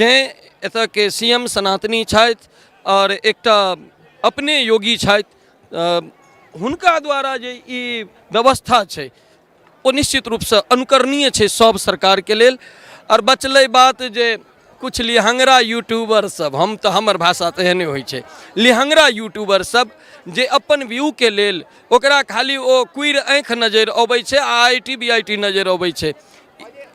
जे एतऽके C M सनातनी छथि आओर एकटा अपने योगी छथि, हुनका द्वारा जे ई व्यवस्था छै ओ निश्चित रूपसँ अनुकरणीय छै सब सरकारके लेल। आओर बचलै बात जे किछु लिहङ्गरा यूट्यूबर सब, हम तऽ हमर भाषा तऽ एहने होइ छै, लिहङ्गरा यूट्यूबर सब जे अपन व्यूके लेल ओकरा खाली ओ कुइर आँखि नजरि अबै छै आ I T B I T नजरि अबै छै।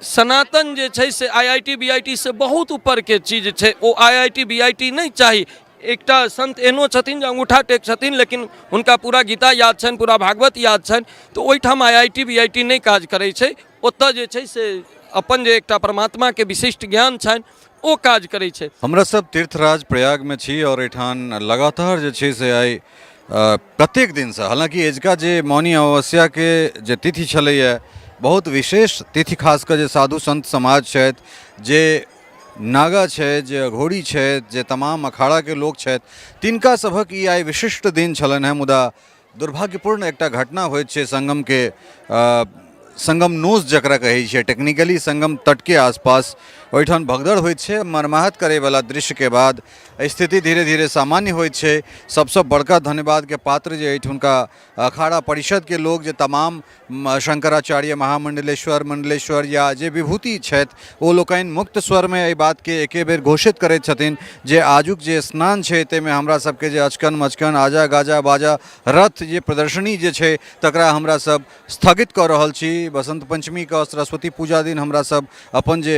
सनातन जे छै से I I T B I T से बहुत ऊपरके चीज छै, ओ I I T B I T नहि चाही। एकटा संत एहनो छथिन जे अंगूठा टेक छथिन, लेकिन हुनका पूरा गीता याद छनि, पूरा भागवत याद छनि, तऽ ओहिठाम I I T B I T नहि काज करै छै। ओतऽ जे छै से अपन जे एकटा परमात्माके विशिष्ट ज्ञान छनि ओ काज करै छै। हमरा सब तीर्थराज प्रयागमे छी आओर एहिठाम लगातार जे छै से आइ प्रत्येक दिनसँ, हालाँकि एजका जे मौनी अमावस्याके जे तिथि छलैए बहुत विशेष तिथि, खास कऽ जे साधु सन्त समाज छथि, जे नागा छथि, जे अघोरी छथि, जे तमाम अखाड़ाके लोक छथि, तिनका सभक ई आइ विशिष्ट दिन छलनि हेँ। मुदा दुर्भाग्यपूर्ण एकटा घटना होइत छै संगमके, संगम नोज जकरा कहै छियै टेक्निकली, संगम तटके आसपास ओहिठाम भगदड़ होइत छै। मर्माहत करैवला दृश्यके बाद स्थिति धीरे धीरे सामान्य होइत छै। सबसँ बड़का धन्यवादके पात्र जे एहिठुनका अखाड़ा परिषदके लोक, जे तमाम शंकराचार्य, महामंडलेश्वर, मंडलेश्वर या जे विभूति छथि, ओ लोकनि मुक्त स्वरमे एहि बातके एके बेर घोषित करैत छथिन जे आजुक जे स्नान छै ताहिमे हमरा सबके जे अचकन मचकन आजा गाजा बाजा रथ जे प्रदर्शनी जे छै तकरा हमरा सब स्थगित कऽ रहल छी। बसंत पंचमीके सरस्वती पूजा दिन हमरा सब अपन जे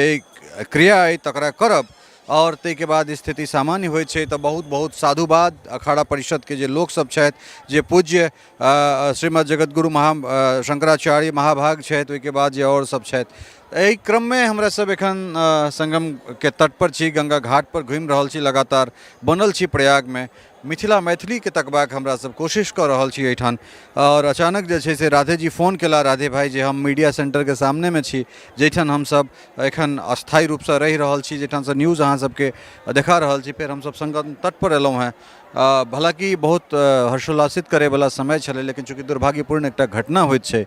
क्रिया अइ तकरा करब आओर ताहिके बाद स्थिति सामान्य होइ छै। तऽ बहुत बहुत साधुवाद अखाड़ा परिषदके जे लोकसभ छथि, जे पूज्य श्रीमद जगतगुरु महा शंकराचार्य महाभाग छथि, ओहिके बाद जे आओर सब छथि। एहि क्रममे हमरा सब एखन संगमके तटपर छी, गंगा घाटपर घुमि रहल छी, लगातार बनल छी प्रयागमे, मिथिला मैथिलीके तकबाक हमरा सब कोशिश कऽ रहल छी एहिठाम। आओर अचानक जे छै से राधे जी फोन केला, राधे भाई, जे हम मीडिया सेंटरके सामनेमे छी, जाहिठाम हमसब एखन अस्थायी रूपसँ रहि रहल छी, जाहिठामसँ न्यूज़ अहाँ सबके देखा रहल छी। फेर हमसब संगम तटपर एलहुँ हेँ। हालाँकि बहुत हर्षोल्लासित करैवला समय छलै, लेकिन चूँकि दुर्भाग्यपूर्ण एकटा घटना होइत छै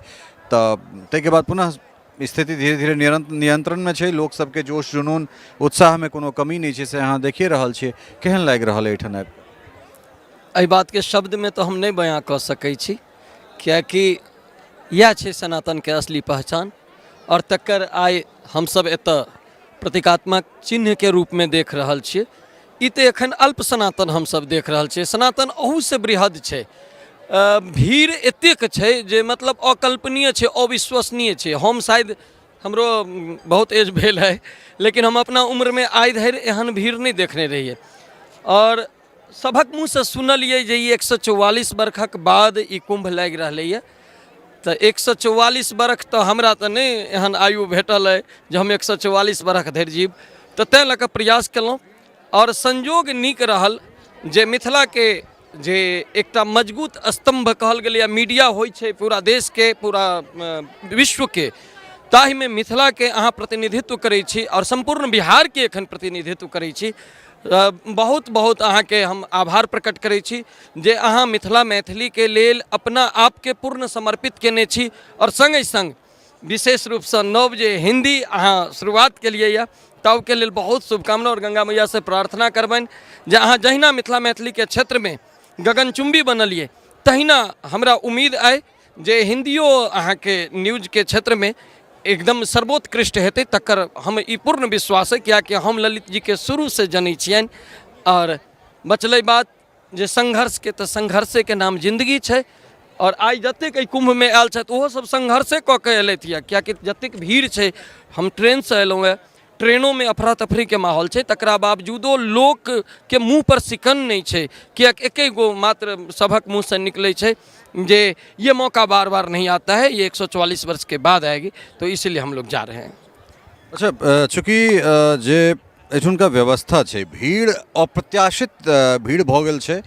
तऽ ताहिके बाद पुनः स्थिति धीरे धीरे नियंत्रणमे छै। लोक सबके जोश जुनून उत्साहमे कोनो कमी नहि छै, से अहाँ देखिए रहल छियै। केहन लागि रहल अइ एहिठाम आबि कऽ? एहि बातके शब्दमे तऽ हम नहि बयाँ कऽ सकै छी, किएकि इएह छै सनातनके असली पहचान आओर तकर आइ हमसब एतऽ प्रतीकात्मक चिन्हके रूपमे देख रहल छियै। ई तऽ एखन अल्प सनातन हमसब देख रहल छियै, सनातन अहूसँ बृहद छै। भीड़ एतेक छै जे मतलब अकल्पनीय छै, अविश्वसनीय छै। हम शायद हमरो बहुत एज भेल है, लेकिन हम अपना उम्रमे आइ धरि एहन भीड़ नहि देखने रहियै। आओर सभक मुँहसँ सुनलियै जे ई 144 बरखक बाद ई कुम्भ लागि रहलैए, तऽ 144 बरख तऽ हमरा तऽ नहि एहन आयु भेटल अइ जे हम 144 बरख धरि जीब, तऽ ताहि लऽ कऽ प्रयास केलहुँ। आओर संयोग नीक रहल जे मिथिलाके जे एकटा मजबूत स्तम्भ कहल गेलैए मीडिया होइ छै पूरा देशके, पूरा विश्वके, ताहिमे मिथिलाके अहाँ प्रतिनिधित्व करै छी आओर सम्पूर्ण बिहारके एखन प्रतिनिधित्व करै छी। बहुत बहुत अहाँके हम आभार प्रकट करै छी जे अहाँ मिथिला मैथिलीके लेल अपना आपके पूर्ण समर्पित केने छी। आओर सङ्गे सङ्ग विशेष रूपसँ नव जे हिन्दी अहाँ शुरुआत केलियै यऽ ताहुके लेल बहुत शुभकामना आओर गंगा मैयासँ प्रार्थना करबनि जे अहाँ जहिना मिथिला मैथिलीके क्षेत्रमे गगनचुम्बी बनलियै तहिना हमरा उम्मीद अइ जे हिन्दियो अहाँके न्यूजके क्षेत्रमे एकदम सर्वोत्कृष्ट हेतै, तकर हम ई पूर्ण विश्वास अइ, किएकि हम ललित जीके शुरूसँ जनै छियनि। आओर बचलै बात जे संघर्षके, तऽ संघर्षेके नाम जिन्दगी छै। आओर आइ जतेक एहि कुम्भमे आयल छथि ओहो सब संघर्षे कऽ के एलथि यऽ, किएकि जतेक भीड़ छै, हम ट्रेनसँ एलहुँ हेँ, ट्रेनोमे अफरा तफरीके माहौल छै, तकरा बावजूदो लोकके मुँहपर सिकन नहि छै, किएकि एके गो मात्र सभक मुँहसँ निकलै छै जे ये मौका बार बार नहीं आता है, ये 144 वर्ष के बाद आएगी, तो इसीलिए हम लोग जा रहे हैं। अच्छा, चूँकि जे एहिठुनका व्यवस्था छै, भीड़ अप्रत्याशित भीड़ भऽ गेल छै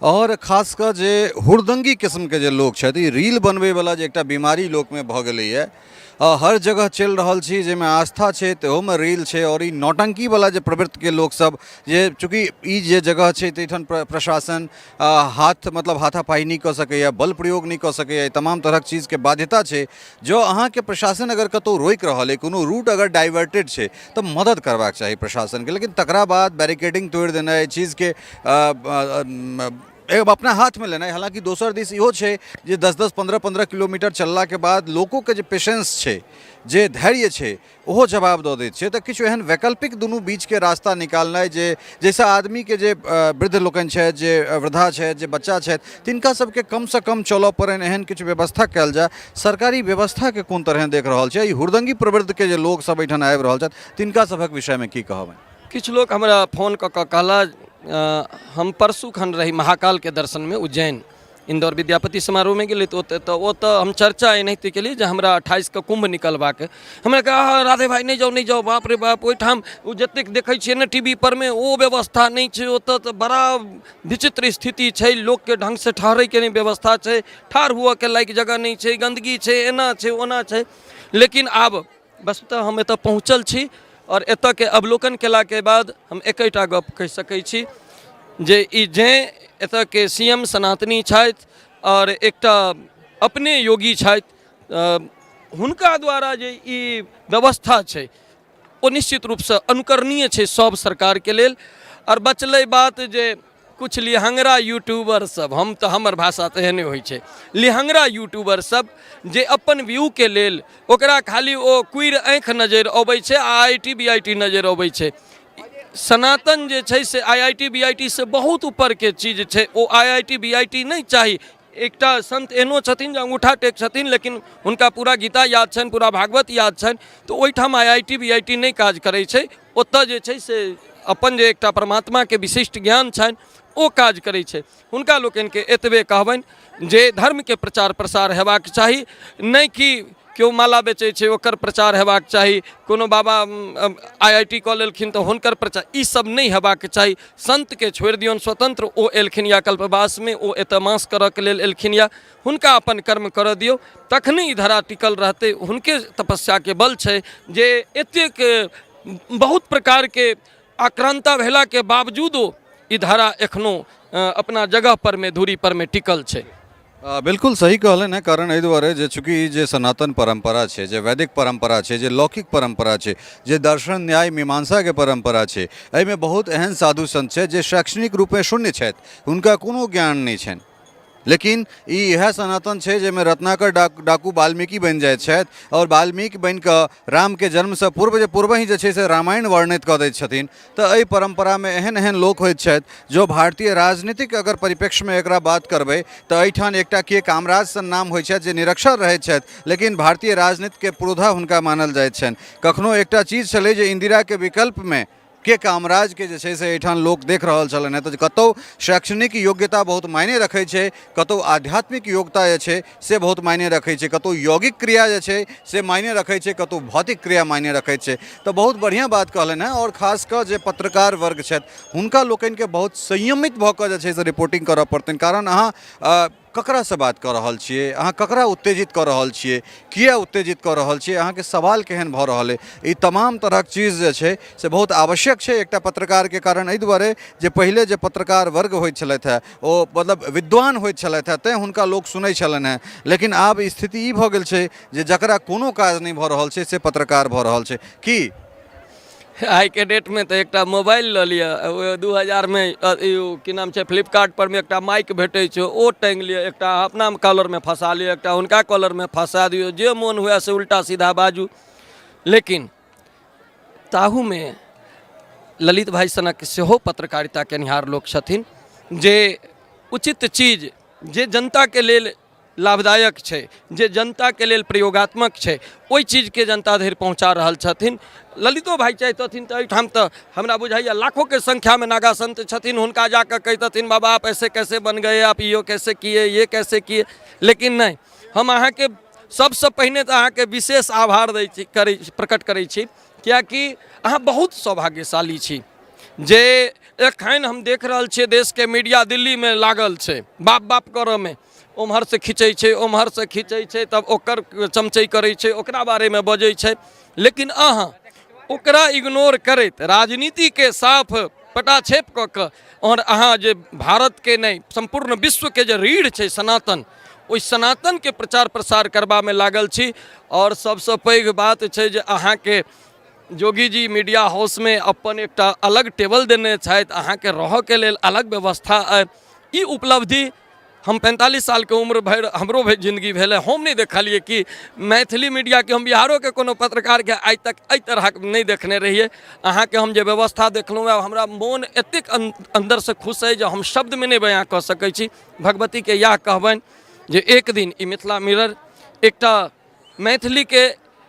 आओर खास कऽ जे हुड़दङ्गी किस्मके जे लोक छथि, ई रील बनबैवला जे एकटा बीमारी लोकमे भऽ गेलैए हर जगह चलि रहल छी जाहिमे आस्था छै तहूमे रील छै आओर ई नौटंकीवला जे प्रवृत्तिके लोकसभ जे चूँकि ई जे जगह छै ताहिठाम प्रशासन हाथ मतलब हाथापाइ नहि कऽ सकैए बल प्रयोग नहि कऽ सकैए तमाम तरहक चीजके बाध्यता छै। जँ अहाँके प्रशासन अगर कतहु रोकि रहल अइ, कोनो रूट अगर डाइवर्टेड छै तऽ मदद करबाक चाही प्रशासनके, लेकिन तकरा बाद बैरिकेडिंग तोड़ि देनाइ, चीजके अपना हाथमे लेनाइ। हालाँकि दोसर दिस इहो छै जे 10-10 15-15 किलोमीटर चललाके बाद लोकोके जे पेशेंस छै, जे धैर्य छै, ओहो जवाब दऽ दैत छै। तऽ किछु एहन वैकल्पिक दुनू बीचके रास्ता निकालनाइ जे जाहिसँ आदमीके जे वृद्ध लोकनि छथि, जे वृद्धा छथि, जे बच्चा छथि, तिनका सबके कमसँ कम चलऽ पड़नि, एहन किछु व्यवस्था कयल जाय। सरकारी व्यवस्थाके कोन तरहे देख रहल छै? ई हुड़दङ्गी प्रवृत्तिके जे लोकसभ एहिठाम आबि रहल छथि तिनका सभक विषयमे की कहबनि? किछु लोक हमरा फोन कऽ कऽ कहला, हम परसू खन रही महाकालके दर्शनमे उज्जैन, इन्दौर विद्यापति समारोहमे गेलै, तऽ ओतऽ तऽ ओतऽ हम चर्चा एनाहिते केलियै जे हमरा 28के कुम्भ निकलबाक अइ। हमरा कहै राधे भाइ नहि जाउ, नहि जाउ, बाप रे बाप, ओहिठाम ओ जतेक देखै छियै ने टी वी पर मे ओ व्यवस्था नहि छै, ओतऽ तऽ बड़ा विचित्र स्थिति छै, लोकके ढङ्गसँ ठहरैके नहि व्यवस्था छै, ठाढ़ हुअके लायक जगह नहि छै, गन्दगी छै, एना छै, ओना छै। लेकिन आब वस्तुतः हम एतऽ पहुँचल छी आओर एतऽके अवलोकन केलाके बाद हम एकेटा गप कहि सकै छी जे ई जे एतऽके सी एम सनातनी छथि आओर एकटा अपने योगी छथि, हुनका द्वारा जे ई व्यवस्था छै ओ निश्चित रूपसँ अनुकरणीय छै सब सरकारके लेल। आओर बचलै बात जे कुछ लिहंगरा यूट्यूबर सब, हम तऽ हमर भाषा तऽ एहने होइ छै, लिहंगरा यूट्यूबर सब जे अपन व्यू के लेल ओकरा खाली ओ कुइर आँखि नजरि अबै छै आ I T B I T नजरि अबै छै। सनातन जे छै से I I T B I T से बहुत ऊपरके चीज छै, ओ I I T B I T नहि चाही। एकटा संत एहनो छथिन जे अंगूठा टेक छथिन लेकिन हुनका पूरा गीता याद छनि, पूरा भागवत याद छनि, तऽ ओहिठाम I I T B I T नहि काज करै छै। ओतऽ जे छै से अपन जे एकटा परमात्माके विशिष्ट ज्ञान छनि ओ काज करै छै। हुनका लोकनिके एतबे कहबनि जे धर्मके प्रचार प्रसार हेबाक चाही, नहि कि केओ माला बेचै छै ओकर प्रचार हेबाक चाही, कोनो बाबा आई I T कऽ लेलखिन तऽ हुनकर प्रचार, ई सब नहि हेबाक चाही। सन्तके छोड़ि दियौन स्वतन्त्र, ओ एलखिन या कल्पवासमे, ओ एतऽ मास करऽके लेल एलखिन या, हुनका अपन कर्म करऽ दियौ, तखने ई धरा टिकल रहतै। हुनके तपस्याके बल छै जे एतेक बहुत प्रकारके आक्रान्ता भेलाके बावजूदो ई धारा एखनो अपना जगह पर मे, दूरी पर मे टिकल छै। बिल्कुल सही कहलनि हेँ, कारण एहि दुआरे जे चूँकि ई जे सनातन परम्परा छै, जे वैदिक परम्परा छै, जे लौकिक परम्परा छै, जे दर्शन न्याय मीमांसाके परम्परा छै, एहिमे बहुत एहन साधु सन्त छथि जे शैक्षणिक रूपे शून्य छथि, हुनका कोनो ज्ञान नहि छनि, लेकिन ई इएह सनातन छै जाहिमे रत्नाकर डाकू वाल्मीकि बनि जाइत छथि आओर वाल्मीकि बनिकऽ रामके जन्मसँ पूर्व जे पूर्वहि जे छै से रामायण वर्णित कऽ दैत छथिन। तऽ एहि परम्परामे एहन एहन लोक होइत छथि जो भारतीय राजनीतिक अगर परिप्रेक्ष्यमे एकरा बात करबै तऽ एहिठाम एकटा के कामराज सन नाम होइ छथि जे निरक्षर रहैत छथि लेकिन भारतीय राजनीतिके पुरोधा हुनका मानल जाइत छनि। कखनो एकटा चीज छलै जे इन्दिराके विकल्पमे के कामराजके जे छै से एहिठाम लोक देख रहल छलनि हेँ। तऽ कतहु शैक्षणिक योग्यता बहुत मायने रखै छै, कतहु आध्यात्मिक योग्यता जे छै से बहुत मायने रखै छै, कतहु यौगिक क्रिया जे छै से मायने रखै छै, कतहु भौतिक क्रिया मायने रखै छै। तऽ बहुत बढ़िआँ बात कहलनि हेँ आओर खास कऽ जे पत्रकार वर्ग छथि हुनका लोकनिके बहुत संयमित भऽ कऽ जे छै से रिपोर्टिंग करऽ पड़तनि, कारण अहाँ ककरासँ बात कऽ रहल छियै, अहाँ ककरा उत्तेजित कऽ रहल छियै, किया उत्तेजित कऽ रहल छियै, अहाँके सवाल केहन भऽ रहल अइ, ई तमाम तरहक चीज जे छै से बहुत आवश्यक छै एकटा पत्रकारके। कारण एहि दुआरे जे पहिले जे पत्रकार वर्ग होइत छलथि हेँ ओ मतलब विद्वान होइत छलथि हेँ, तैँ हुनका लोक सुनै छलनि हेँ, लेकिन आब स्थिति ई भऽ गेल छै जे जकरा कोनो काज नहि भऽ रहल छै से पत्रकार भऽ रहल छै। की आइके डेटमे तऽ एकटा मोबाइल लऽ लिअ, ओ 2000मे की नाम छै फ्लिपकार्ट परमे एकटा माइक भेटै छै, ओ टाँगि लिअ, एकटा अपना कॉलरमे फँसा लिअ, एकटा हुनका कॉलरमे फँसा दियौ, जे मोन हुए से उल्टा सीधा बाजू। लेकिन ताहूमे ललित भाइ सनक सेहो पत्रकारिता केनिहार लोक छथिन जे उचित चीज जे जनताके लेल लाभदायक छै, जे जनताके लेल प्रयोगात्मक छै, ओहि चीजके जनता धरि पहुँचा रहल छथिन। ललितो भाइ चाहितथिन तऽ एहिठाम तऽ हमरा बुझाइए लाखोके संख्यामे नागा संत छथिन, हुनका जाकऽ कहितथिन बाबा आप ऐसे कैसे बन गए, आप यो कैसे किए, ये कैसे किए, लेकिन नहि। हम अहाँके सबसँ पहिने तऽ अहाँके विशेष आभार दै छी, करै प्रकट करै छी, किएकि अहाँ बहुत सौभाग्यशाली छी जे एखन हम देख रहल छियै देशके मीडिया दिल्लीमे लागल छै बाप बाप करऽमे, ओम्हरसँ खींचै छै, ओम्हरसँ खींचै छै, तब ओकर चमचै करै छै, ओकरा बारेमे बजै छै। लेकिन अहाँ ओकरा इग्नोर करैत राजनीतिके साफ पटाक्षेप कऽ कऽ आओर अहाँ जे भारतके नहि सम्पूर्ण विश्वके जे रीढ़ छै सनातन, ओहि सनातनके प्रचार प्रसार करबामे लागल छी। आओर सबसँ पैघ बात छै जे अहाँके योगीजी मीडिया हाउसमे अपन एकटा अलग टेबल देने छथि, अहाँके रहऽके लेल अलग व्यवस्था अइ। ई उपलब्धि हम 45 सालके उम्र भरि हमरो जिन्दगी भेलै, हम नहि देखलियै कि मैथिली मीडियाके, हम बिहारोके कोनो पत्रकारके आइ तक एहि तरहक नहि देखने रहियै। अहाँके हम जे व्यवस्था देखलहुँ हँ, हमरा मोन एतेक अन्दरसँ खुश अइ जे हम शब्दमे नहि बयाँ कऽ सकै छी। भगवतीके इएह कहबनि जे एक दिन ई मिथिला मिरर एकटा मैथिलीके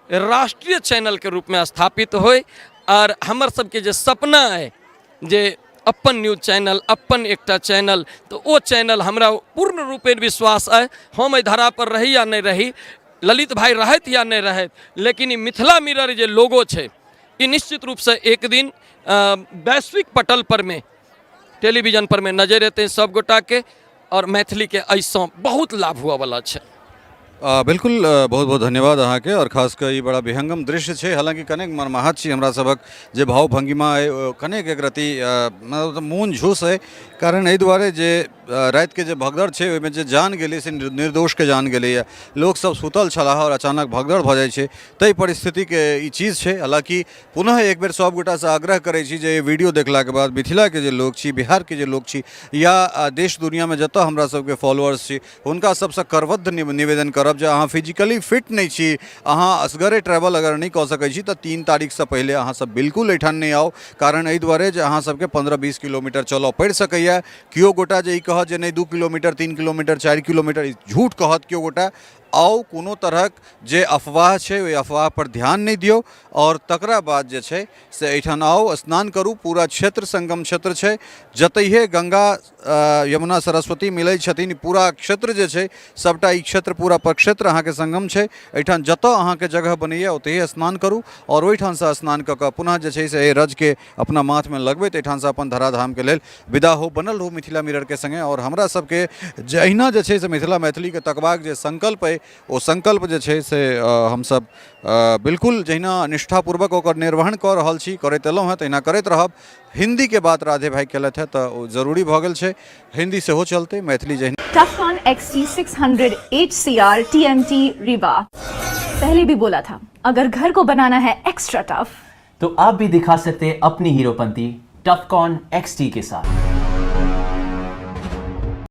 राष्ट्रीय चैनलके रूपमे स्थापित होइ आओर हमर सबके जे सपना अइ जे अपन न्यूज चैनल, अपन एकटा चैनल, तऽ ओ चैनल हमरा पूर्ण रूपेण विश्वास अइ, हम एहि धरापर रही या नहि रही, ललित भाइ रहथि या नहि रहथि, लेकिन ई मिथिला मिरर जे लोगो छै ई निश्चित रूपसँ एक दिन वैश्विक पटल परमे टेलीविजन परमे नजरि एतै सब गोटाके आओर मैथिलीके एहिसँ बहुत लाभ हुअवला छै। बिल्कुल, बहुत बहुत धन्यवाद अहाँके। आओर खास कऽ ई बड़ा विहंगम दृश्य छै, हालाँकि कनेक मर्माहत छी हमरा सभक जे भाव भंगिमा अइ ओ कनेक एक रति मतलब मोन झूस अइ, कारण एहि दुआरे जे रातिके जे भगदड़ छै ओहिमे जे जान गेलै से निर्दोषके जान गेलैए। लोकसभ सुतल छलाह आओर अचानक भगदड़ भऽ जाइ छै, ताहि परिस्थितिके ई चीज छै। हालाँकि पुनः एक बेर सब गोटासँ आग्रह करै छी जे ई वीडियो देखलाके बाद मिथिलाके जे लोक छी, बिहारके जे लोक छी या देश दुनिआँमे जतऽ हमरा सबके फॉलोअर्स छी, हुनका सबसँ करबद्ध निवेदन करब जे अहाँ फिजिकली फिट नहि छी, अहाँ असगरे ट्रैवल अगर नहि कऽ सकै छी तऽ 3 तारीखसँ पहिले अहाँ सब बिल्कुल एहिठाम नहि आउ। कारण एहि दुआरे जे अहाँ सबके 15-20 किलोमीटर चलऽ पड़ि सकैए। केओ गोटा जे ई कहत जे नहि 2 किलोमीटर, 3 किलोमीटर, 4 किलोमीटर, झूठ कहत केओ गोटा। आउ, कोनो तरहक जे अफवाह छै ओहि अफवाह पर ध्यान नहि दियौ आओर तकरा बाद जे छै से एहिठाम आउ, स्नान करू। पूरा क्षेत्र संगम क्षेत्र छै, जतहिए गंगा यमुना सरस्वती मिलै छथिन, पूरा क्षेत्र जे छै सबटा ई क्षेत्र पूरा प्रक्षेत्र अहाँके संगम छै। एहिठाम जतऽ अहाँके जगह बनैए ओतहिए स्नान करू आओर ओहिठामसँ स्नान कऽ कऽ पुनः जे छै से एहि रजके अपना माथमे लगबैत एहिठामसँ अपन धराधामके लेल विदा हो। बनल रहू मिथिला मिररके सङ्गे। आओर हमरा सबके जे अहिना जे छै से मिथिला मैथिलीके तकबाक जे संकल्प अइ ओ संकल्प जे छै से हमसब बिल्कुल जहिना निष्ठापूर्वक ओकर निर्वहन कऽ रहल छी, करैत एलहुँ हेँ, तहिना करैत रहब। हिन्दीके बात राधे भाइ केलथि हेँ तऽ ओ जरूरी भऽ गेल छै, हिन्दी सेहो चलतै, मैथिली जहिना। Tufcon XT600 HCR TMT Rewa। पहले भी बोला था, अगर घर को बनाना है एक्स्ट्रा टफ तो आप भी दिखा सकते हैं अपनी हीरोपंती टफकॉन XT के साथ।